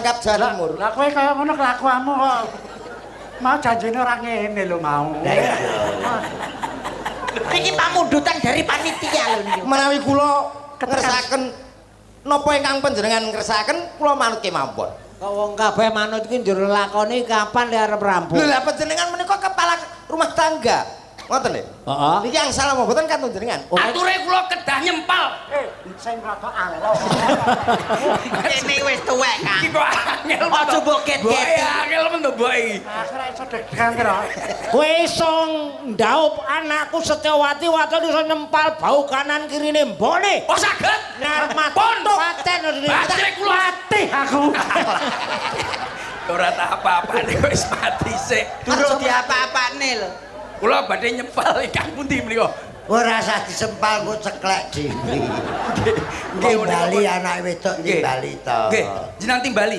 Pemkab Jawa Timur. Lah, kowe kaya ngono kelakuanmu kok. Mau janjine ora ngene lho mau. Lah iya. Iki pamundutan dari panitia lho niki. Menawi kula ngersakaken napa ingkang panjenengan ngersakaken, kula manut kemawon. Kok wong kabeh manut iki njur lakoni kapan le arep rampung? Lho, lah panjenengan menika kepala rumah tangga. Ngoten lho. Heeh. Niki angsal apa mboten kantun jenengan? Ature kula kedah nyempal. Eh, sing rada alo. Kene wis tuwek, Kang. Iki kok angel. Aja mbok get-geti. Mboke angel men to mboke iki. Aku ora iso deg-degan kira. Kowe iso ndaup anakku Setyawati waton iso nyempal bau kanan kirine mbone. Oh, saged. Ngarep mati. Pun. Paten Batere kula Mati aku. Ora tak apa-apane, wis mati sik. Durung diapa-apane lho. Kula badhe nyempal ingkang pundi menika? Ora usah disempal, kok ceklek dhewe. Nggih. Timbali anake wedok, Nggih. timbali to. Nggih, jenengan timbali.